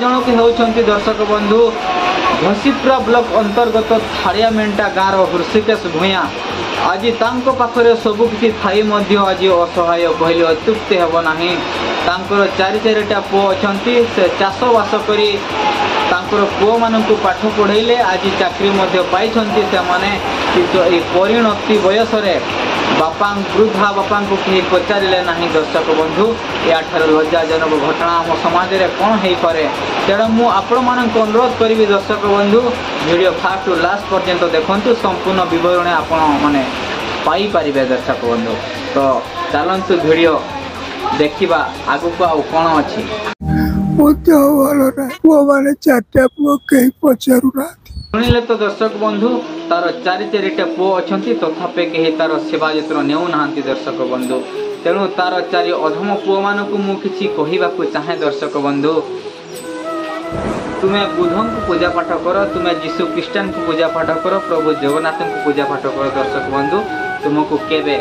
ଜଣକ ହେଉଛନ୍ତି ଦର୍ଶକ ବନ୍ଧୁ ଘସିପୁରା ବ୍ଲକ ଅନ୍ତର୍ଗତ ଥାଳିଆମେଣ୍ଟା ଗାଁର ହୃଷିକେଶ ଭୂୟାଁ। ଆଜି ତାଙ୍କ ପାଖରେ ସବୁକିଛି ଥାଇ ମଧ୍ୟ ଆଜି ଅସହାୟ କହିଲେ ଅତ୍ୟୁକ୍ତି ହେବ ନାହିଁ। ତାଙ୍କର ଚାରି ଚାରିଟା ପୁଅ ଅଛନ୍ତି। ସେ ଚାଷବାସ କରି ତାଙ୍କର ପୁଅମାନଙ୍କୁ ପାଠ ପଢ଼େଇଲେ, ଆଜି ଚାକିରି ମଧ୍ୟ ପାଇଛନ୍ତି ସେମାନେ। କିନ୍ତୁ ଏହି ପରିଣତି ବୟସରେ ବାପା, ବୃଦ୍ଧା ବାପାଙ୍କୁ କେହି ପଚାରିଲେ ନାହିଁ। ଦର୍ଶକ ବନ୍ଧୁ, ଏହାଠାରୁ ଲଜ୍ଜାଜନକ ଘଟଣା ଆମ ସମାଜରେ କ'ଣ ହେଇପାରେ? ତେଣୁ ମୁଁ ଆପଣମାନଙ୍କୁ ଅନୁରୋଧ କରିବି ଦର୍ଶକ ବନ୍ଧୁ, ଭିଡ଼ିଓ ଫାଷ୍ଟ ଟୁ ଲାଷ୍ଟ ପର୍ଯ୍ୟନ୍ତ ଦେଖନ୍ତୁ, ସମ୍ପୂର୍ଣ୍ଣ ବିବରଣୀ ଆପଣମାନେ ପାଇପାରିବେ ଦର୍ଶକ ବନ୍ଧୁ। ତ ଚାଲନ୍ତୁ ଭିଡ଼ିଓ ଦେଖିବା, ଆଗକୁ ଆଉ କ'ଣ ଅଛି। ମୋ ଦେହ ଭଲ ନାହିଁ। ପୁଅମାନେ, ଚାରିଟା ପୁଅ, କେହି ପଚାରୁନାହାନ୍ତି। ଶୁଣିଲେ ତ ଦର୍ଶକ ବନ୍ଧୁ, ତାର ଚାରି ଚାରିଟା ପୁଅ ଅଛନ୍ତି, ତଥାପି କେହି ତାର ସେବା ଯତ୍ନ ନେଉନାହାନ୍ତି ଦର୍ଶକ ବନ୍ଧୁ। ତେଣୁ ତାର ଚାରି ଅଧମ ପୁଅମାନଙ୍କୁ ମୁଁ କିଛି କହିବାକୁ ଚାହେଁ ଦର୍ଶକ ବନ୍ଧୁ। ତୁମେ ବୁଦ୍ଧଙ୍କୁ ପୂଜା ପାଠ କର, ତୁମେ ଯୀଶୁ ଖ୍ରୀଷ୍ଟାନଙ୍କୁ ପୂଜା ପାଠ କର, ପ୍ରଭୁ ଜଗନ୍ନାଥଙ୍କୁ ପୂଜା ପାଠ କର ଦର୍ଶକ ବନ୍ଧୁ, ତୁମକୁ କେବେ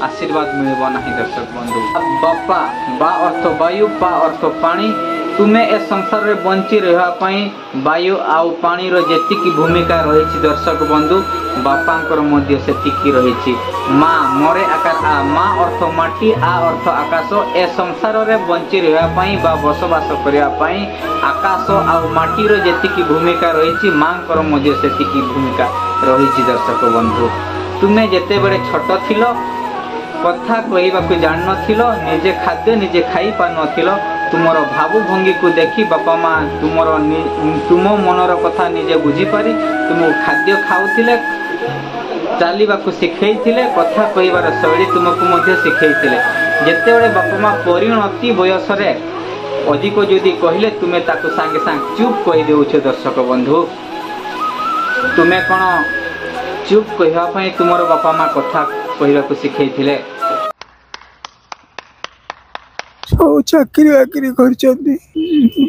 ଆଶୀର୍ବାଦ ମିଳିବ ନାହିଁ ଦର୍ଶକ ବନ୍ଧୁ। ବାପା, ବା ଅର୍ଥ ବାୟୁ, ପା ଅର୍ଥ ପାଣି। ତୁମେ ଏ ସଂସାରରେ ବଞ୍ଚି ରହିବା ପାଇଁ ବାୟୁ ଆଉ ପାଣିର ଯେତିକି ଭୂମିକା ରହିଛି ଦର୍ଶକ ବନ୍ଧୁ, ବାପାଙ୍କର ମଧ୍ୟ ସେତିକି ରହିଛି। ମା, ମରେ ଆକାର ଆ, ମା ଅର୍ଥ ମାଟି, ଆ ଅର୍ଥ ଆକାଶ। ଏ ସଂସାରରେ ବଞ୍ଚି ରହିବା ପାଇଁ ବା ବସବାସ କରିବା ପାଇଁ ଆକାଶ ଆଉ ମାଟିର ଯେତିକି ଭୂମିକା ରହିଛି, ମାଙ୍କର ମଧ୍ୟ ସେତିକି ଭୂମିକା ରହିଛି ଦର୍ଶକ ବନ୍ଧୁ। ତୁମେ ଯେତେବେଳେ ଛୋଟ ଥିଲ, କଥା କହିବାକୁ ଜାଣିନଥିଲ, ନିଜେ ଖାଦ୍ୟ ନିଜେ ଖାଇପାରୁନଥିଲ, ତୁମର ଭାବଭଙ୍ଗୀକୁ ଦେଖି ବାପା ମା ତୁମର ତୁମ ମନର କଥା ନିଜେ ବୁଝିପାରି ତୁମକୁ ଖାଦ୍ୟ ଖାଉଥିଲେ, ଚାଲିବାକୁ ଶିଖେଇଥିଲେ, କଥା କହିବାର ଶୈଳୀ ତୁମକୁ ମଧ୍ୟ ଶିଖେଇଥିଲେ। ଯେତେବେଳେ ବାପା ମା ପରିଣତି ବୟସରେ ଅଧିକ ଯଦି କହିଲେ, ତୁମେ ତାକୁ ସାଙ୍ଗେ ସାଙ୍ଗେ ଚୁପ୍ କହିଦେଉଛ ଦର୍ଶକ ବନ୍ଧୁ। ତୁମେ କ'ଣ ଚୁପ୍ କହିବା ପାଇଁ ତୁମର ବାପା ମା କଥା କହିବାକୁ ଶିଖେଇଥିଲେ? ସବୁ ଚାକିରି ବାକିରି କରିଛନ୍ତି।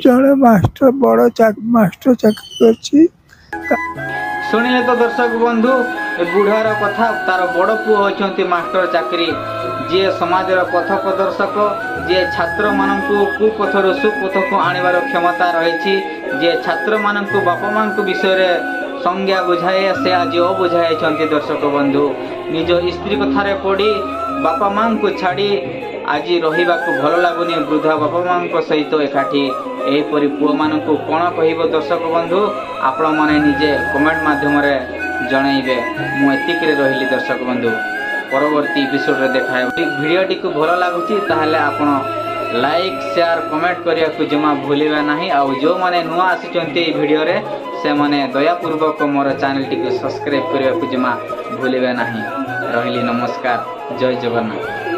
ଜଣେ ମାଷ୍ଟର, ବଡ଼ ମାଷ୍ଟର ଚାକିରି କରିଛି। ଶୁଣିଲେ ତ ଦର୍ଶକ ବନ୍ଧୁ ଏ ବୁଢ଼ାର କଥା। ତାର ବଡ଼ ପୁଅ ଅଛନ୍ତି ମାଷ୍ଟର ଚାକିରି, ଯିଏ ସମାଜର ପଥ ପ୍ରଦର୍ଶକ, ଯିଏ ଛାତ୍ରମାନଙ୍କୁ କୁପଥରୁ ସୁପଥକୁ ଆଣିବାର କ୍ଷମତା ରହିଛି, ଯିଏ ଛାତ୍ରମାନଙ୍କୁ ବାପା ମାଙ୍କ ବିଷୟରେ ସଂଜ୍ଞା ବୁଝାଏ, ସେ ଆଜି ଅବୁଝାଇଛନ୍ତି ଦର୍ଶକ ବନ୍ଧୁ। ନିଜ ସ୍ତ୍ରୀ କଥାରେ ପଡ଼ି ବାପା ମାଙ୍କୁ ଛାଡ଼ି ଆଜି ରହିବାକୁ ଭଲ ଲାଗୁନି ବୃଦ୍ଧା ବାପା ମାଙ୍କ ସହିତ ଏକାଠି। ଏହିପରି ପୁଅମାନଙ୍କୁ କ'ଣ କହିବ ଦର୍ଶକ ବନ୍ଧୁ? ଆପଣମାନେ ନିଜେ କମେଣ୍ଟ ମାଧ୍ୟମରେ ଜଣାଇବେ। ମୁଁ ଏତିକିରେ ରହିଲି ଦର୍ଶକ ବନ୍ଧୁ, ପରବର୍ତ୍ତୀ ଏପିସୋଡ଼ରେ ଦେଖା ହେବ। ଭିଡ଼ିଓଟିକୁ ଭଲ ଲାଗୁଛି ତାହେଲେ ଆପଣ ଲାଇକ୍, ସେୟାର, କମେଣ୍ଟ କରିବାକୁ ଜମା ଭୁଲିବେ ନାହିଁ। ଆଉ ଯେଉଁମାନେ ନୂଆ ଆସିଛନ୍ତି ଏଇ ଭିଡ଼ିଓରେ, ସେମାନେ ଦୟାପୂର୍ବକ ମୋର ଚ୍ୟାନେଲଟିକୁ ସବସ୍କ୍ରାଇବ୍ କରିବାକୁ ଜମା ଭୁଲିବେ ନାହିଁ। ରହିଲି, ନମସ୍କାର, ଜୟ ଜଗନ୍ନାଥ।